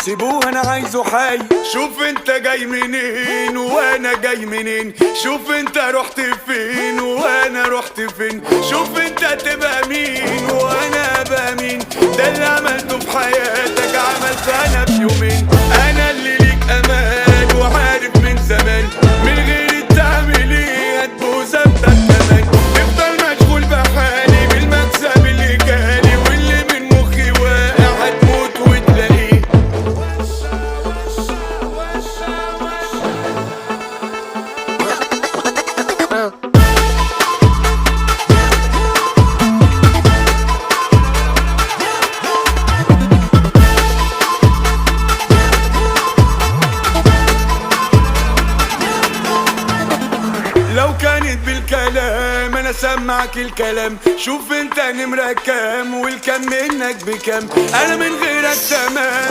سيبوه انا عايزه حي. شوف انت جاي منين وانا جاي منين، شوف انت رحت فين وانا رحت فين، شوف انت تبقى مين وانا ابقى مين. ده اللي عملته في حياتك عملت انا في يومين. انا اللي ليك امان وعارف من زمان، من غير تعمل ايه هتبوظ انت كمان. تفضل مشغول بحالي بالمكسب اللي جالي، واللي من مخي واقع هتموت وتلاقيه. لو كانت بالكلام انا سمعك الكلام، شوف انت نمرة كام والكم منك بكام. انا من غيرك تمام.